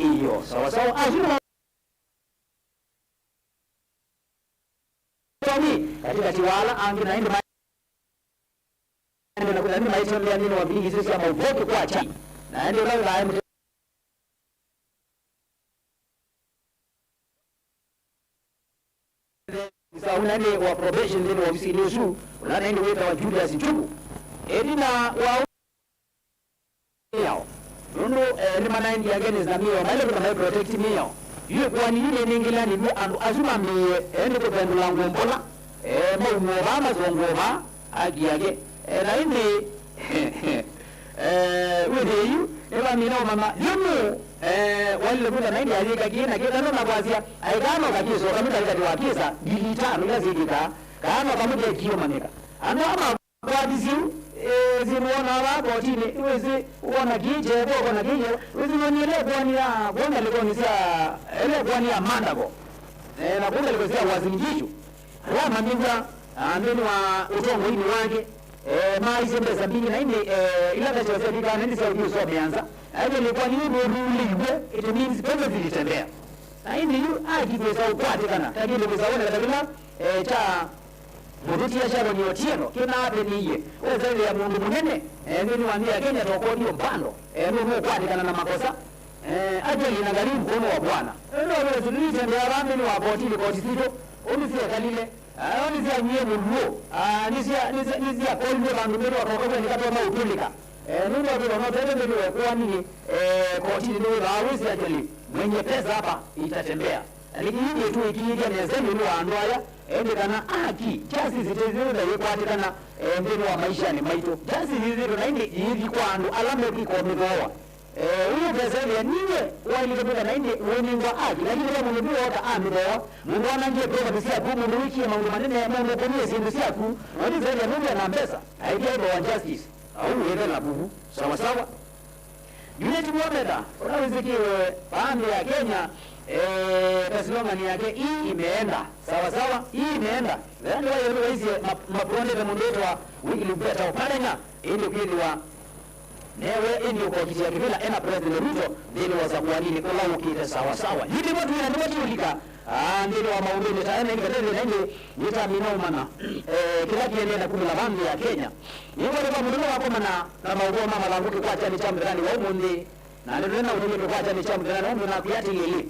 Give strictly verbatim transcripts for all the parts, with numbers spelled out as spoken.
Ĩĩ, sawa sawa. Asu nĩ ma-, katikati wa ala angĩ, na ĩndĩ ma-, na kũla nĩ maitembea nthĩnĩ wa vilingi isu sya maũvoo kĩkwakya. Na ĩndĩ ũla wĩthaa e mũte-, Ofisa ũnene wa probation nthĩnĩ wa ovisinĩ ũsu, ũla naĩ nĩ wĩtawa Julius Njugu. Ĩtina wa mĩao, nũndũ, eh, nĩmanaendie against na mĩao, maile kwĩtha mai protect mĩao. Yu ĩkoani yu nĩnĩngĩlanĩlw'e andũ asu mambĩĩe, eh, nĩ kũthendũla ngũmbola, eh, maumwo vaa masongoo vaa, aki yake. Eh, na ĩndĩ, eh, wĩthĩe yu, nĩvamina ũmanya, yu nũ, eh, walile kwĩtha naĩ nĩayĩka kĩĩ na kĩĩ, na nũna kwasya, aĩkaa no kakĩsoka mĩkalĩkatĩ wa kĩsa, ngili itano ila syĩkĩkaa, kana no kamwe kekie ũmanyĩka. Andũ aa makwatisye yu, eh, syĩndũ wonaa vaa kotinĩ, wĩsĩ, wona kĩĩ kyeekwa, ũkona kĩĩ kyeekwa, wĩsĩ nyonie ĩla ĩkoani ya, kũu ngalĩkonĩ sya, ĩla ĩkoani ya Mandago, eh, na kũu ngalĩko sya Uasin Gishu. Ala amanyĩw'a, ah, nthĩnĩ wa ũtongoinĩ wake, eh, maaisye mbesa mbingĩ, na ĩndĩ, eh, ila mbesa syoo syavika na ĩndĩ sya ũthi ũsomea nza. Na ĩndĩ nĩkwani yu nũthũlĩiw'e, it means pesa zilitembea. Na ĩndĩ yu aki kwĩsa ũkwatĩkana, ta kĩndũ kwĩsa woneka ta kĩla, eh, kya mũtũtia Sharon Otieno kĩnaathĩnĩie. Wesaĩlĩa mũndũ mũnene, eh, nthĩnĩ wa nthĩ ya Kenya ta Okoth Omubanda, eh, nũnũkwatĩkana na makosa. Eh, ajali na gharimu mkono wa Bwana. Ĩndĩ wĩsĩ nĩitembea vaa nthĩnĩ wa koti, nĩ koti sitũ, ũndũ syekalile. Ah, nĩsyanywie mũluo. Ah, nĩsya-, nĩsya-, nĩsyakolilwe vandũ mbele wa kokokwene katonya ũtũlĩka. Eh, nũndũ wa kwĩthwa no twende mbele wa ĩkoani, eh, kotinĩ nĩwĩthaa wĩsĩ actually mwenye pesa hapa itatembea. Na nĩkĩ yu nĩtũĩkĩĩthya nesa ĩũlũ wa andũ aya, ĩndĩ kana aki, justice ĩtethĩwa yĩkwatĩkana, eh, nthĩnĩ wa maishanĩ maitũ. Justice yĩthĩtwe na ĩndĩ yĩthi kwa andũ ala mekwĩka ũmĩthooa. Eh, ũyũ ũkesethĩa niwe waĩlĩte kwĩka na ĩndĩ wĩnengwa aki, lakini ve mũndũ ũngĩ wooka amĩthooa, mũndũ wanangie property syaku, mũndũ wĩkie maũndũ manene, mũndũ ũkũnie syĩndũ syaku, na ũyũ ũkesethĩa nũndũ ena mbesa, aĩthya ĩthooa justice. Au wĩthela vuvu. Sawa sawa. Juliet Mwameta, ũla wĩsĩkĩwe vaa nthĩ ya Kenya, eh, ta slogan yake, "Hii imeenda." Sawa sawa, "Hii imeenda." Ethĩwa nĩwaisye ma-, mapondete mũndũ wĩtawa Wycliffe Beta Oparanya, ĩndĩ kwĩthĩwa newe ĩndĩ ũkokitĩa kĩvĩla ena President Ruto nthĩnĩ wa ũsakũaninĩ ũla ũkĩte. Sawa sawa. Yu nĩvo twĩna, nĩvo tũũlika, ah, nthĩnĩ wa maũndũnĩ ta ene nĩkatethĩe na ĩndĩ nĩtamina ũmanya, eh, kĩla kĩendee na kumĩla vaa nthĩ ya Kenya. Nĩngwenda kwa mũndũ wakomana na maũvoo ma mathangũ kĩkwatyanĩ kya mũthenyanĩ wa ũmũnthĩ, na nĩtũnena ũtũmĩ kĩkwatyanĩ kya mũthenyanĩ wa ũmũnthĩ nakwĩa atĩlĩlĩ.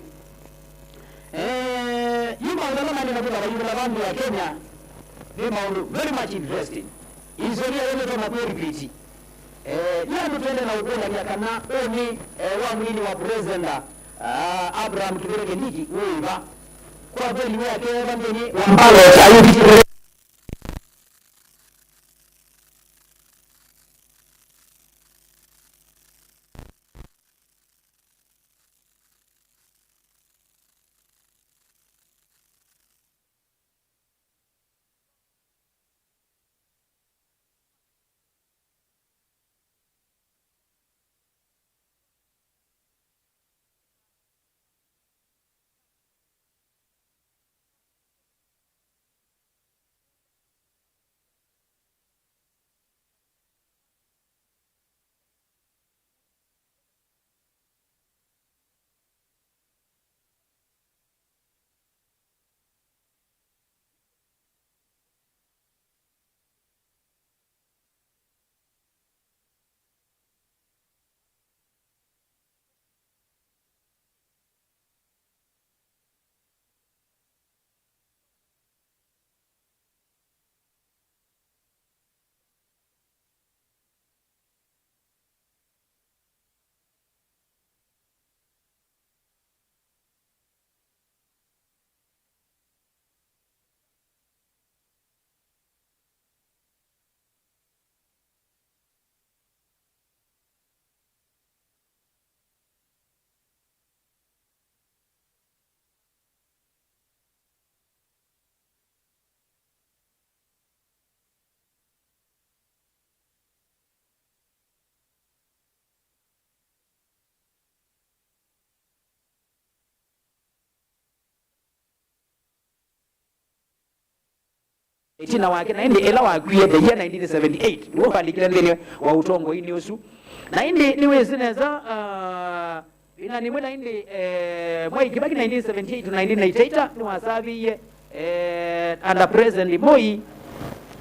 Eh, yu maũndũ ala maendee na kwĩthwa mayumĩla vaa nthĩ ya Kenya nĩ maũndũ very much interesting. Historia ĩno tona kwĩ repeat. Eh, yu andũ twende na ũkũlany'a kana ũnĩ, eh, wa mwini wa President, ah, Abraham Kithure Kindiki wĩ va? Kwa kweli wĩ akeva nthĩnĩ wa mbalo ta yu. Ĩtina wake, na ĩndĩ ĩla wakwie the year nineteen seventy-eight, nĩw'o kwalikile nthĩnĩ wa ũtongoinĩ ũsu. Na ĩndĩ nĩwĩsĩ nesa, ah, Ĩna nĩmwe na ĩndĩ, eh, Mwai Kibaki nineteen seventy-eight to nineteen eighty-eight nĩwasavĩie, eh, under President Moi,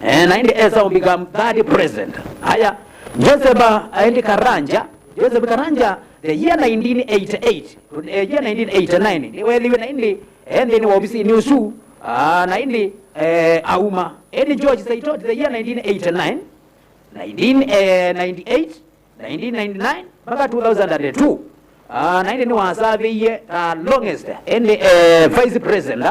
eh, na ĩndĩ esa become third president. Aya, Joseph, ah, ĩndĩ Karanja, Joseph Karanja, the year nineteen eighty-eight to, eh, year nineteen eighty-nine, nĩweethiwe na ĩndĩ, eh, nthĩnĩ wa ovisinĩ ũsu, ah, na ĩndĩ, eh, auma. Ĩndĩ George Saitoti, the year nineteen eighty-nine, nineteen, eh, ninety-eight, nineteen ninety-nine mpaka two thousand and two. Ah, na ĩndĩ nĩwasavĩie ta longest, ĩndĩ, eh, vice president,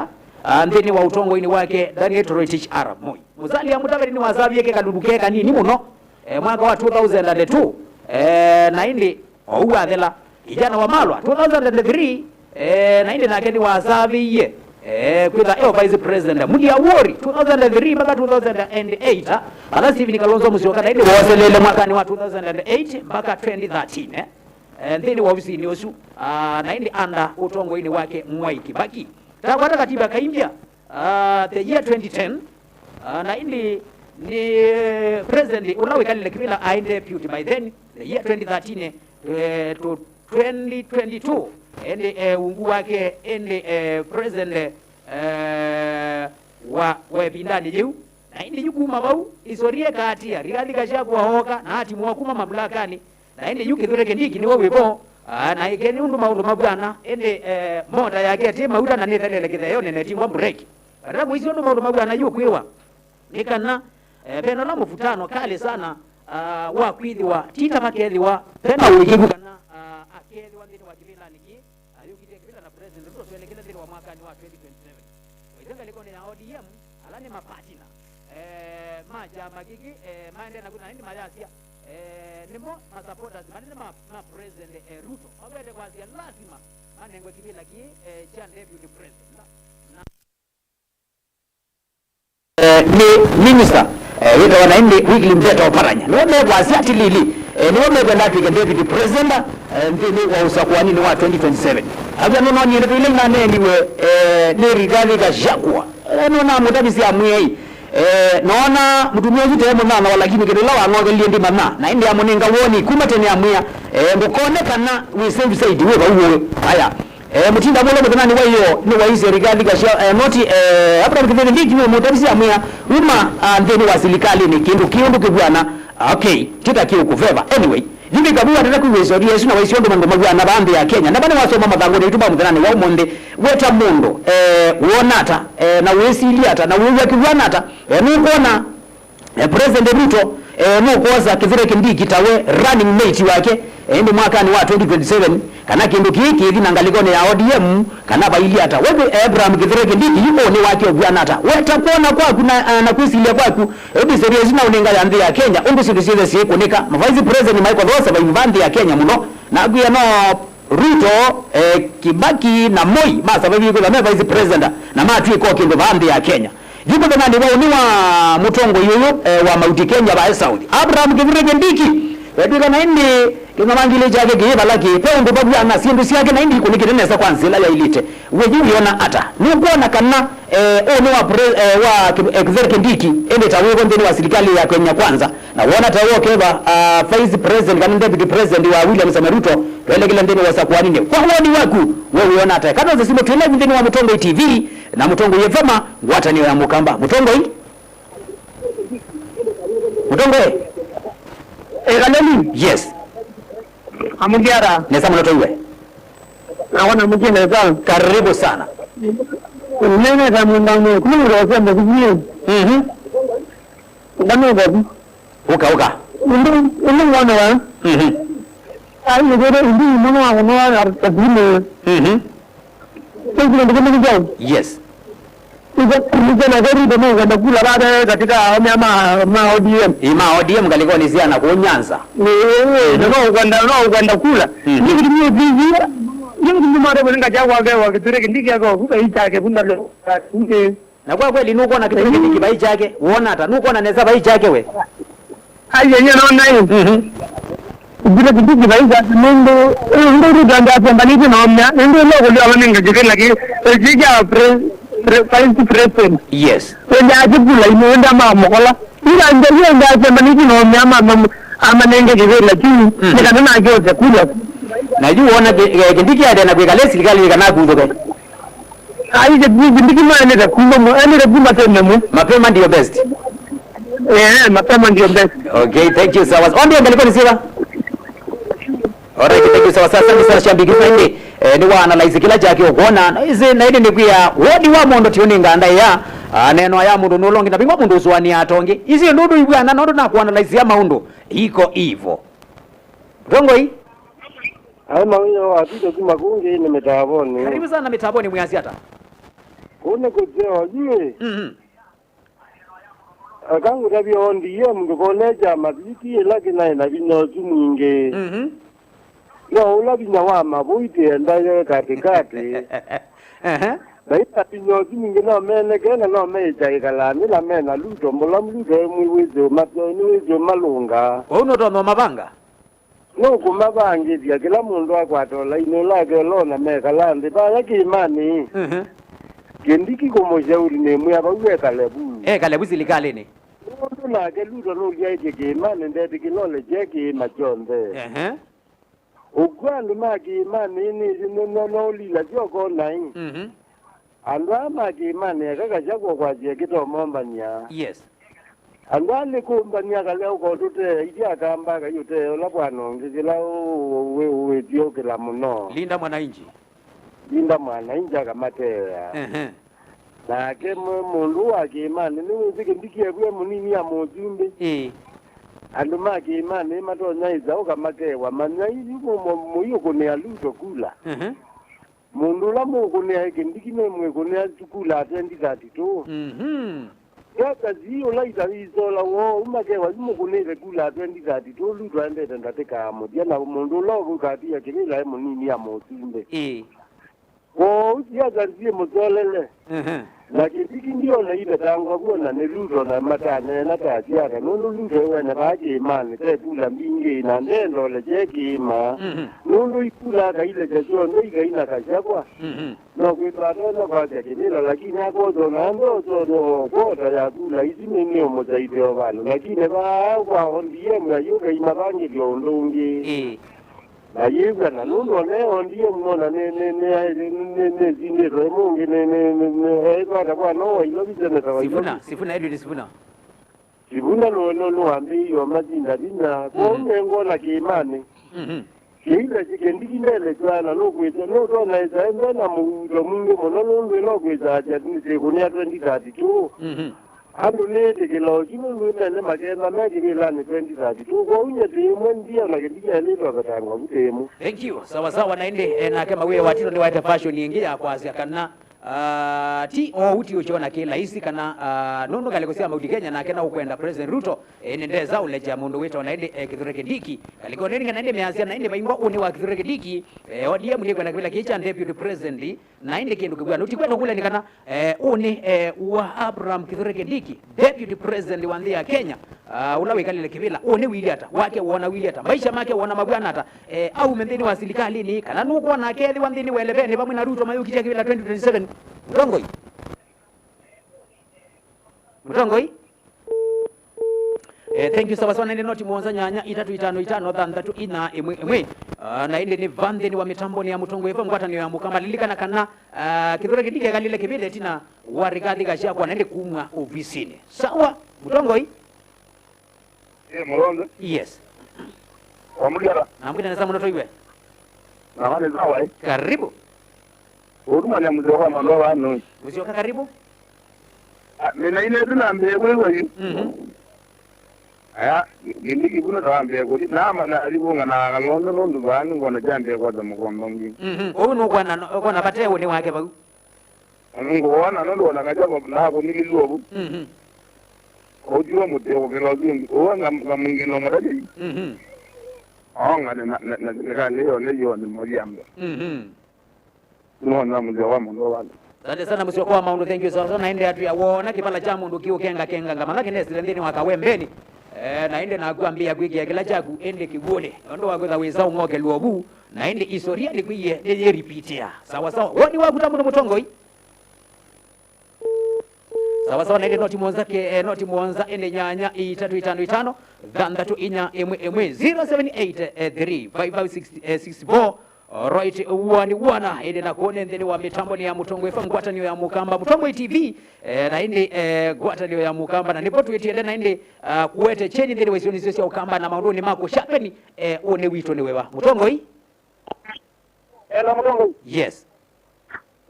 ah, nthĩnĩ wa ũtongoinĩ wake Daniel Toroitich arap Moi. Musalia Mudavadi nĩwasavie ke kalundu ke kanini mũno, eh, mwaka wa two thousand and two, eh, na ĩndĩ ou wathela. Kijana Wamalwa, two thousand and three, eh, na ĩndĩ nake nĩwasavĩie, eh, kwĩtha eo vice president. Mundi Awori, two thousand and three mpaka two thousand and eight, ala Stephen Kalonzo Musyoka na ĩndĩ woselele mwakanĩ wa two thousand and eight mpaka twenty thirteen, eh, eh, nthĩnĩ wa ovisinĩ ũsu, ah, na ĩndĩ under ũtongoinĩ wake Mwai Kibaki. Takwata katiba kaimbya, ah, the year twenty ten, ah, na ĩndĩ nĩ president ũla wĩkalile kĩvĩla aĩ deputy by then, the year twenty thirteen, eh, to twenty twenty-two, ĩndĩ, eh, ungu wake, ĩndĩ, eh, president, eh, wa, wa ĩvindanĩ yĩu. Na ĩndĩ yu kuma vau, isori ĩkaatia, Rigathi Gachagua ooka, na atimũa kuma mamulakanĩ. Na ĩndĩ yu Kithure Kindiki nĩwe wĩ vo, ah, na ĩkeni ũndũ maũndũ mavw'ana, ĩndĩ, eh, mota yake ĩtĩ mauta na nĩthelele kĩtheonĩ na ĩtingwa mbureki. Vatata kũisye ũndũ maũndũ mavw'ana yu kwĩwa. Nĩ kana, eh, vena ũla mũvutano kalĩ sana, ah, wa kwĩthĩwa, ti ta vakethĩwa vena ũĩkĩku kana, ah, akethĩwa nthĩnĩ wa kĩvĩlanĩ kĩĩ, ayũkitie kĩvĩla na President Ruto twelekele nthĩnĩ wa mwakanĩ wa twenty twenty-seven. Waitha ngalĩkonĩ ya O D M, ala nĩ mapatina, eh, ma kyama kĩkĩ, eh, maendee naku na ĩndĩ mayasya, eh, nĩmo ma supporters manene ma, ma President, eh, Ruto. Mavete kwasya lazima manengwe kĩvĩla kĩĩ, eh, kya deputy president. Na, na Eh, nĩ minister, eh, wĩtawa na ĩndĩ Wycliffe Mbeta Oparanya. Nĩwe mekwasya atĩlĩlĩ, eh, nĩwe mekwenda atw'ĩke deputy president, eh, nthĩnĩ wa ũsakũaninĩ wa twenty twenty-seven. Avya nũnonyie ndeto ila inaneeniwe, eh, nĩ Rigathi Gachagua. Eh, nũnamũtavisye amwĩai, eh, noona mũtumĩa ũsu te mũnyanyawa, lakini kĩndũ ĩla wang'othelie ndimanya, na ĩndĩ amũnenga woni kuma tene amwĩa, eh, ndũkone kana wĩ safe side, wĩ vau ũĩ. Aya. Eh, mũtinda mũla mũthenani wa ĩyoo nĩ waisye Rigathi Gachagua, eh, noti, eh, Abraham Kithure Kindiki nĩwe mũtavisye amwĩa, uma, ah, nthĩnĩ wa silikalĩnĩ kĩndũ kĩ ũndũ kĩvw'ana, ah, okay, ti ta kĩũkũveva. Anyway, Jimmy Kabu atata kwĩw'a ĩsoria ĩsu na waisye ũndũ maũndũ mavw'ana vaa nthĩ ya Kenya. Na vane wasoma mathangũnĩ aitũ ma mũthenani wa ũmũnthĩ, weta mũndũ, eh, wona ata, eh, na wĩsilya ata, na wĩw'a kĩvw'ana ata, eh, nũkwona Eh, President Ruto, eh, nũkwosa Kithure Kindiki tawe running mate wake, eh, ĩndĩ mwakanĩ wa twenty twenty-seven, kana kĩndũ kĩĩ kĩthi na ngalĩkonĩ ya O D M, kana vailyĩ ata. We kwĩ Abraham Kithure Kindiki, yu ũnĩ wake ũvw'ana ata? We ta kwona kwaku na, eh, na kwĩsilya kwaku, eh, ũndũ ĩsoria ĩsu na ũnenga ya nthĩ ya Kenya, ũndũ syĩndũ syonthe syĩkũnĩka. Ma vice president maikothoosa vaivu va nthĩ ya Kenya mũno, na akwĩa no Ruto, eh, Kibaki na Moi masavavie kwĩthwa me vice president na matw'ĩka o kĩndũ vaa nthĩ ya Kenya. Yu mũthenani wa ũnĩ wa mũtongoi ũyũ, eh, wa Mount Kenya vae South, Abraham Kithure Kindiki, wetw'ĩka na ĩndĩ kĩng'amangilĩ kyake kĩĩ vala kĩĩ, ve ũndũ vavw'ana syĩndũ syake na ĩndĩ ikũnĩkĩte nesa kwa nzĩa ĩla yaĩlĩte. We yu wĩona ata? Nũkwona kana, eh, ũnĩ wa pre-, eh, wa Ki-, eh, Kithure Kindiki ĩndĩ ta wĩvo nthĩnĩ wa silikalĩ ya Kenya Kwanza? Na wona ta wokeva, ah, vice president kana deputy president wa William Samoei Ruto twelekele nthĩnĩ wa ũsakũaninĩ. Kwa woni waku, we wĩona ata? Kana ũsĩ simũ twĩ live nthĩnĩ wa Mũtongoi T V na Mũtongoi F M, ngwatanĩo ya Mũkamba. Mũtongoi? Mũtongoi? Ekaleli? Yes. Amugiara. Nesa mũno tũiwe. Nawona mugiara nesa. Karibu sana. Nene ta mundani. Kuna mtu anasema muziki. Mhm. Ndamwĩtha vu. Ũka, ũka. Ĩndĩ, ĩndĩ ngwona ya. Mhm. Ai, nĩkwĩte ĩndĩ mwana wa ng'ono wa Argentina. Mhm. President kĩmwe nĩ kyaũ? Yes. Ĩthe, ĩthe na Ruto no kwenda kula baada katika aumia ma, ma O D M. Ĩ ma O D M ngalĩkonĩ syana kũu Nyanza. Ĩĩ, na no kwenda, no kwenda kula. Mhm. Nĩ kĩtumi ũthiĩ, nĩ kĩtumi mara mwenga chakwa kwa Kithure Kindiki kwa kuka ichake kunda leo. Na kwa kweli, nũkwona Kithure Kindiki vai kyake? Wona ata? Nũkwona nesa vai kyake we? Ai, ai, no, nai. Mhm. Kithure Kindiki vai kyake, nũndũ, nũndũ Ruto ndasembanĩtye na omya, nũndũ no kũlio ava nĩ ngakĩkĩla kĩ, kĩ kya pre-, pre-, vice president. Yes. Wenda atikula ino, wenda mamũkola. Ila ndio ndasembanĩtye na omya, ama, ama, amanenge kĩvĩla kĩu, mm, nĩ kana nake ose kula. Na yu wona Ki-, eh, Kindiki aendee na kwĩkala silikalĩnĩ kana akuthũke? Ai, Ki-, Ki-, Kindiki maendete kuma mwe, endete kuma tene mwe. Mapema ndio best. Eh, mapema ndio best. Okay, thank you, sawa. Onde ngaliko ni siwa. Alright, thank you, sawa, sawa, asante sana, shabiki. Sasa hivi, eh, nĩ wa analyze kĩla kyake ũkwona. Na ĩsĩ, na ĩndĩ nĩ kwĩa, wodi wa mũndũ tio nĩ nganda ya, ah, neno ya mũndũ nũlongi, na bingwa mũndũ ũsũanĩa atongi. Ĩsĩ ndũndũ ibwana, nũndũ na kuanalyze ya maũndũ. Iko hivyo. Tongoi? Aĩ mawĩo atw'ĩte kuma kũngĩ nĩ mĩtavonĩ. Karibu sana mĩtavonĩ, mwĩasya ata? Kũu nĩ kũseo, yu ĩ. Mhm. Eka ngũtavye O D M ndũkone kyama kĩu ti ĩla kĩnaĩ na vinya ũsu mwingĩ. Mhm. No ũla vinya wa mavũi tĩenda ye katĩkatĩ. Ehe. Na ĩla vinya ũsu mwingĩ no meneke na no meĩkya ĩkalaa nĩla me na Ruto, mũla Ruto e mwĩwĩsĩ ũmateo nĩwĩsĩ ũmalũnga. Kwoou nũtonya ũmavanga? Nũkũmavangĩthya, kĩla mũndũ akwata ũlainĩ ũla ake ũla ona mekala nthĩ vaya kĩĩmanĩ. Mhm. Kindiki kũmũshauri nĩmwĩa vau ekale vu. Ekale vu silikalĩnĩ. Nũndũ nake Ruto nũlyaĩtye kĩĩmanĩ ndetĩkĩla ũlekye kĩĩma kyonthe. Ehe. Ũkw'a andũ ma kĩĩmanĩ nĩ, nĩ, no, no ũlila syoko naĩ. Mhm. Andũ aa ma kĩĩmanĩ eka Gachagua kwasya kĩtomombany'a. Yes. Andũ aa nĩ kũmbany'a kalea ũkotũtee, ithyĩ Akamba Ngai ũtee ũla bwana ũngĩ kĩla ũ-, ũ-, wĩ-, wĩthyũũkĩla mũno. Linda Mwananchi. Linda Mwananchi akamateea. Ehe. Nake mũ-, mũndũ wa kĩĩmanĩ nĩwĩsĩ Kindiki evu e mũnini ya mũsumbĩ. Ĩĩ. Andũ ma kĩĩmanĩ matonya ĩsa ũkamakewa. Manya yu mũ-, mũ-, mũiũkũnĩa Ruto kula. Ehe. Mũndũ ũla mũũkũnĩa Kindiki nĩ mwĩkũnĩa kula twenty thirty-two. Mhm. Siasa sii ũla ita-, isola woo ũu makewa yu mũkũnĩte kula twenty thirty-two, Ruto aendete ndatĩka ya mũthya, na mũndũ ũla ũkũkatia kĩvĩla e mũnini ya mũsumbĩ. Ĩĩ. Kwoou siasa nsyĩ mũsolele. Mhm. Na Kindiki ndiona ivetangwa kw'o na nĩ Ruto na mataneena ta siasa, nũndũ Ruto ewene vaa kĩĩmanĩ te kula mbingĩ na ndendole kye kĩĩma. Mhm. Nũndũ ikula akailekya syonthe ikaina Gachagua. Mhm. No kwĩthwa atonya kwasya kĩvĩla, lakini akosa ona ndosa ona kwota ya kula isu nĩ, nĩ ũmũsaithya o vandũ. Lakini vaa kwa O D M ayũka imavangĩthya ũndũ ũngĩ. Ĩĩ. Na yĩw'a na nũndũ ona e O D M nona nĩ, nĩ, nĩ, nĩ, nĩ, nĩsindĩtwe mũngĩ nĩ, nĩ, nĩ, nĩ, eĩkwata kwa no Wailovi, seneta Wailovi. Sifuna, Sifuna, Edwin Sifuna. Sifuna nũ-, nũ-, nũambĩĩie ũmasinda vinya. Kwoou nengona kĩĩmanĩ. Mhm. Kĩile Kindiki ndelekw'a na nũkwĩsya, nũtonya ĩsa ende na mũuto mwingĩ mũno nũndũ ĩla ũkwĩsa asya nĩsĩkũnĩa twenty thirty-two. Mhm. Andũ nĩĩtĩkĩla ũsu nũndũ nene maketha me kĩvĩlanĩ twenty thirty-two. Kwoou nyie tĩĩmwe ndia na Kindiki elĩtwe avetangwa vu tĩĩmwe. Thank you. Sawa sawa, na ĩndĩ, eh, nake Mawĩa Watito nĩwaete fashion ĩngĩ ya kwasya kana Ah, ti oou ti ũkyona kĩ laisi kana, ah, nũndũ ngalĩko sya Mount Kenya nake na ũkwenda President Ruto, eh, nĩ ndesa ũlekya mũndũ wĩtawa na ĩndĩ, eh, Kithure Kindiki. Ngalĩko nĩ kana ĩndĩ measya na ĩndĩ vaingwa ũnĩ wa Kithure Kindiki, eh, O D M nĩ kwenda kĩvĩla kĩĩ kya deputy president, na ĩndĩ kĩndũ kĩw'anu. Ti kwenda kũleni kana, eh, ũnĩ, eh, wa Abraham Kithure Kindiki, deputy president wa nthĩ ya Kenya, ah, ũla wĩkalile kĩvĩla, ũnĩ wĩlĩ ata, wake wona wĩlĩ ata, maisha make wona mavw'ana ata, eh, aume nthĩnĩ wa silikalĩnĩ, kana nũkwona akeethĩwa nthĩnĩ wa elevenĩ vamwe na Ruto mayũkĩtya kĩvĩla twenty twenty-seven. Mũtongoi? Mũtongoi? Eh, thank you, sawa sawa, na ĩndĩ noti mũonza nyanya itatũ itano itano thanthatũ inya ĩmwe ĩmwe. Ah, na ĩndĩ nĩ va nthĩnĩ wa mĩtambonĩ ya Mũtongoi F M ngwatanĩo ya Mũkamba. Lilikana kana, ah, Kithure Kindiki ekalile kĩvĩla ĩtina wa Rigathi Gachagua na ĩndĩ kumwa ovisinĩ. Sawa, Mũtongoi? Ĩ, Mũlonze. Yes. Wamũlyala. Namwĩta nesa mũno tũiwe. Na wale sawa, eh? Karibu. Ũtuma nĩ mũsyoka mwando wa nũi. Mũsyoka karibu. Ah, nĩnainĩte na mbee kwĩw'a yu. Mhm. Aya, Kindiki kuna ta wa mbee kũthi. Na ama na alivunga na akalonda nũndũ vaa nĩngona kyambee kwata mũkomba ũngĩ. Mhm. Ũu nũkwona, ũkona vate ũnĩ wake vau. Ngũwona nũndũ ona Gachagua nakũnililw'a vu. Mhm. Ũtiwa mũtĩ ũkĩla ũsu ũngĩ. Ũwe nga-, ngamwingĩla mũtavya. Mhm. Onga nĩ na, na, na, nĩkanĩyo nĩ yoni mũyamba. Mhm. Nona mũthya wa mũndũ wa vandũ. Asante sana mũsyoka wa maũndũ, thank you sana. Na ende atu ya wona kĩpala kya mũndũ kĩũkenga kenga ngamanya kĩnesile nthĩnĩ wa Kawembeni. Eh, na ende nakwambia kwĩkĩa kĩla kyaku ende kĩw'ũnĩ. Nũndũ wa kwĩtha wĩsa ũng'okelwa vu. Na ĩndĩ isoria nĩkwĩie nĩyĩripitia. Sawa sawa. Woni waku ta mũndũ Mũtongoi? Sawa sawa, na ĩndĩ noti mũonza ke, eh, noti mũonza ĩndĩ nyanya itatũ itano itano thanthatũ inya ĩmwe ĩmwe, zero seven eight three five five six, eh, six four Alright, wani wana, ĩndĩ na kũne nthĩnĩ wa mĩtambo nĩ ya Mũtongoi F M, ngwatanĩo ya Mũkamba, Mũtongoi T V, eh, na ĩndĩ, eh, ngwatanĩo ya Mũkamba, na nĩpo twĩtiele na ĩndĩ, ah, kũete kyeni nthĩnĩ wa isionĩ sya Ũkamba na maũndũnĩ ma kũshapeni, eh, ũnĩ witũ nĩ wĩva. Mũtongoi? Hello, Mũtongoi. Yes.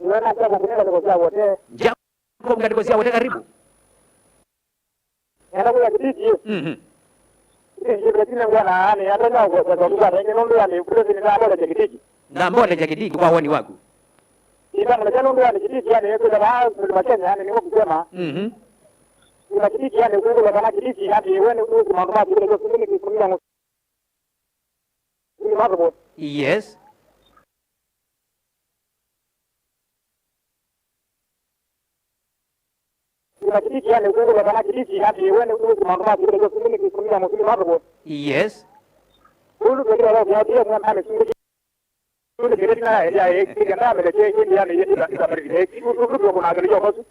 Nĩwena Jacob, nĩ ngalĩko sya Wote. Jacob, ngalĩko sya Wote, karibu. Nenda kuya Kitiki. Mhm. Kitiki, lakini ngwana, yani, hata na kwa kwa kwa kwa nundu yani, kule ni na pole Kitiki. Na mbole ja Kitiki kwa woni waku. Ina mwana jana nundu yani Kitiki yani, kwa na kwa Kenya yani, ni kwa kusema. Mhm. Kuna Kitiki yani, kwa kwa na Kitiki yani, wewe ni kwa mambo ma kule kwa kule ni kwa Yes. Yes.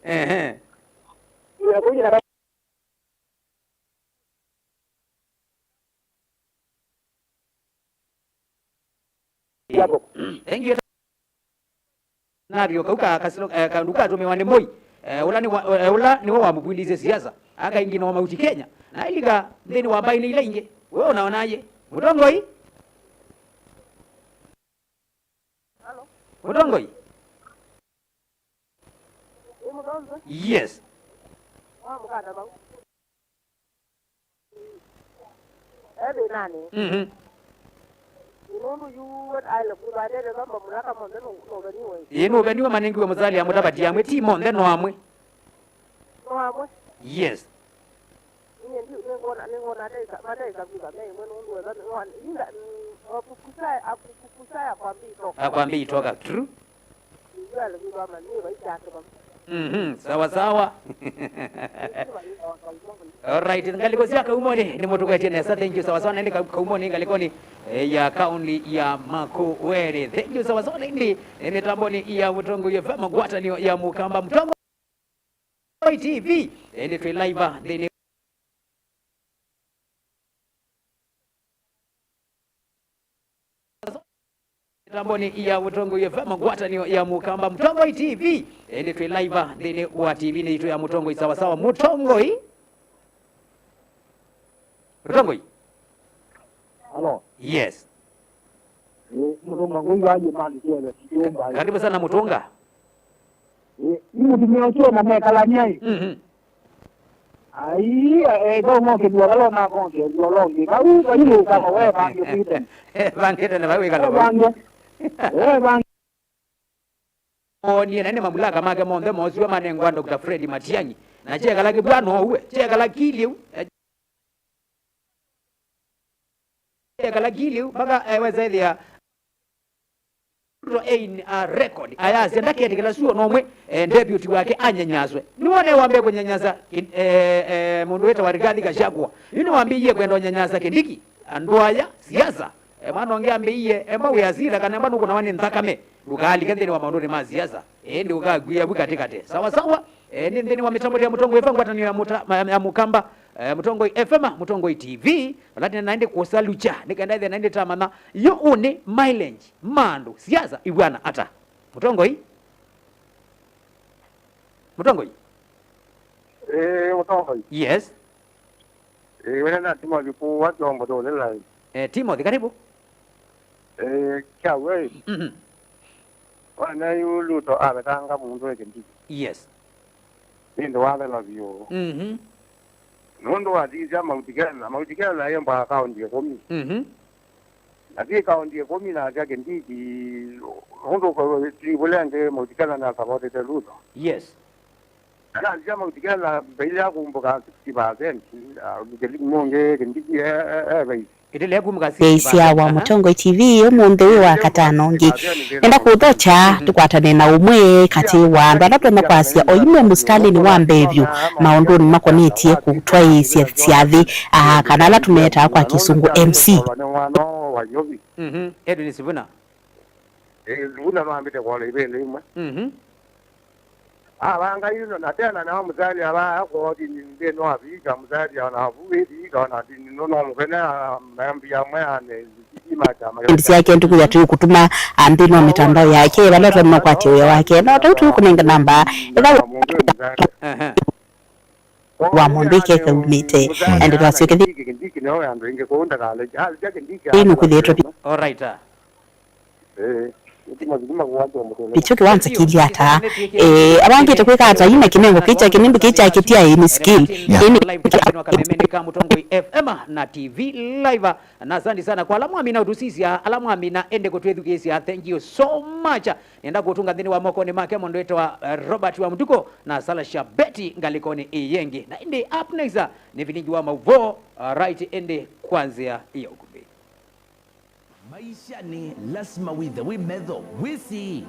Ehe. Thank you. Navyo kau ka kasilo, eh, kandu katũmĩwa nĩ Moi, eh, ũla nĩ wa, eh, ũla nĩwe wamũvundisye siasa, akaingina wa Mauti Kenya, na ailika nthĩnĩ wa mbaĩnĩ ila ingĩ. We ũnaonaye? Mũtongoi? Mũtongoi? Yes. E thĩnanĩ. Mhm. Nũndũ yu aile kwĩthwa atete vamba mũlaka monthe nũveniwe. Ĩĩ, nũveniwe manengiwe mũsali ya mũtavati amwe, ti monthe no amwe. No amwe. Yes. Niĩ ndi nĩngona nĩngona ataika mataika kwĩka me ĩmwe nũndũ wetha nĩwa inda akukusaya akukusaya kwambĩto. Akwambĩitoka, true. Mhm, sawa sawa. Alright, ngalĩko sya Kaumoni nĩ mũtũgwetie nesa. Thank you, sawa sawa. Nende Ka-, Kaumoni ngalĩkoni, eh, ya kaunti ya Makueni. Thank you, sawa sawa. Nende, eh, mĩtamboni ya Mũtongoi F M, ngwatanĩo ya Mũkamba, Mũtongoi T V. Nende twĩ live nthĩnĩ Mĩtamboni ya Mũtongoi F M, ngwatanĩo ya Mũkamba, Mũtongoi T V. Ĩndĩ twĩ live nthĩnĩ wa T V-nĩ yitũ ya Mũtongoi, sawa sawa. Mũtongoi? Mũtongoi? Hello. Yes. Ĩ, Mũtongoi wa Yemani Kiele, Kiumba. Karibu sana, Mũtongoi. Ĩ, nĩ mũtumĩa ũsu na mekalany'a ĩ. Mhm. Ai, e, e, kaũmokĩlw'a vala ũnakongelw'a ũla ũngĩ. Vau, vau, ũkama, we vange kwitene. Vangĩte na vau wĩkala vau. Vange. We vange. Onie na nĩ mamulaka make monthe mosiwe manengwa Doctor Fred Matiang'i. Na kyekala kĩvwano ũue, kyekala kiliu. Ekala kiliu mpaka, eh, weza ĩthĩa Ruto in a record. Ayasya ndaketĩkĩla suo nomwe, eh, deputy wake anyanyaswe. Nĩwone wambie kũnyanyasa ki-, eh, eh, mũndũ wĩtawa Rigathi Gachagua. Yu nĩwambĩie kwenda ũnyanyasa Kindiki. Andũ aya, siasa. Eh, mwana ũngĩ ambĩie, emba wĩ asira kana emba nũkũnawa nĩ nthakame. Ndũkaalike nthĩnĩ wa maũndũnĩ ma siasa. Ĩndĩ ũkakwia vu katĩkatĩ. Sawa sawa. Eh, nĩ nthĩnĩ wa mĩtambo ya Mũtongoi F M, ngwatanĩo ya mũta-, ma-, ya Mũkamba, eh, Mũtongoi F M, Mũtongoi T V, vala tene naĩ ndĩ kũsa lucha, nĩ kenda ĩthĩa naĩ ndĩ tamanya, yu ũnĩ mileage, ma andũ, siasa, ivw'ana ata? Mũtongoi? Mũtongoi? Ĩĩ, Mũtongoi. Yes. Ĩĩ, wene na Timothy kũu wa Kyombo tũlĩla. Eh, Timothy, karibu. Eh, kya we. Mhm. Wana yu Ruto avetanga mũndũ eke ndiki. Yes. Nĩndĩ wathela vyũ. Mhm. Nũndũ wathĩsya Mount Kenya, Mount Kenya yĩ mbaa kaunti ĩkũmi. Mhm. Na ti kaunti ĩkũmi na asya Kindiki, nũndũ kwa, ti vũlenge Mount Kenya na supportete Ruto. Yes. Ĩsya wa Mũtongoi T V ũmũnthĩ wĩ wa katano. Ngĩ-, nenda kũthokya tũkwatane na ũmwe katĩ wa andũ ala twenda kwasya oyu me mũsitalĩnĩ wa mbee vyũ maũndũnĩ makonetye kũtwaĩĩsya syathĩ, aa, kana ala tũmetaa kwa Kĩsũngũ M C. Mhm. Edwin Sifuna. Ĩĩ, Sifuna no ambĩte kwola ivĩndĩ imwe. Mhm. Avanga ino na tena na mũsali ava akothi nthĩnĩ wa vika mũsali ona vu ĩvika ona ndini no mũkene mambi amwe ane kĩthima kya ĩndĩ syake ntuku ya tũikũtuma nthĩnĩ wa mĩtandao yake vala twathi makwatya wĩa wake no tau tũikũnenga namba ĩla mũndũ mũsali Ehe. wa mũndũ ĩkeka umĩte and twasyoke thĩ- Ndiki ndiki nao andũ ingĩ kũu ndakale alja kindiki. Ĩĩ nũkwĩthĩĩtwe pi- Alright. Ah. Ĩĩ. Nĩkyo kĩwanza kĩilyĩ ata? Eh, avangĩte kwĩka ata? Ina kĩnengo kĩcha kĩnimbu kĩcha kĩtia ĩĩ nĩ skill. Ĩĩ nĩ Live kũtũmĩnwa kamemeni ka Mũtongoi F M na T V Live. Na asante sana kwa ala mwamina ũtũsisya, ala mwamina ende kũtwĩthukĩĩsya. Thank you so much. Nĩenda kũtũnga nthĩnĩ wa mokonĩ make mũndũ wĩtawa eh, Robert wa Mũtuko na Salasha Betty ngalĩkonĩ ĩĩ yĩngĩ. Na ĩndĩ up next ah, nĩ vilingi wa mauvoo ah, right ĩndĩ kwa nzĩa ya ũkumbĩ. Maisha ni lazima withe wi metho wisi.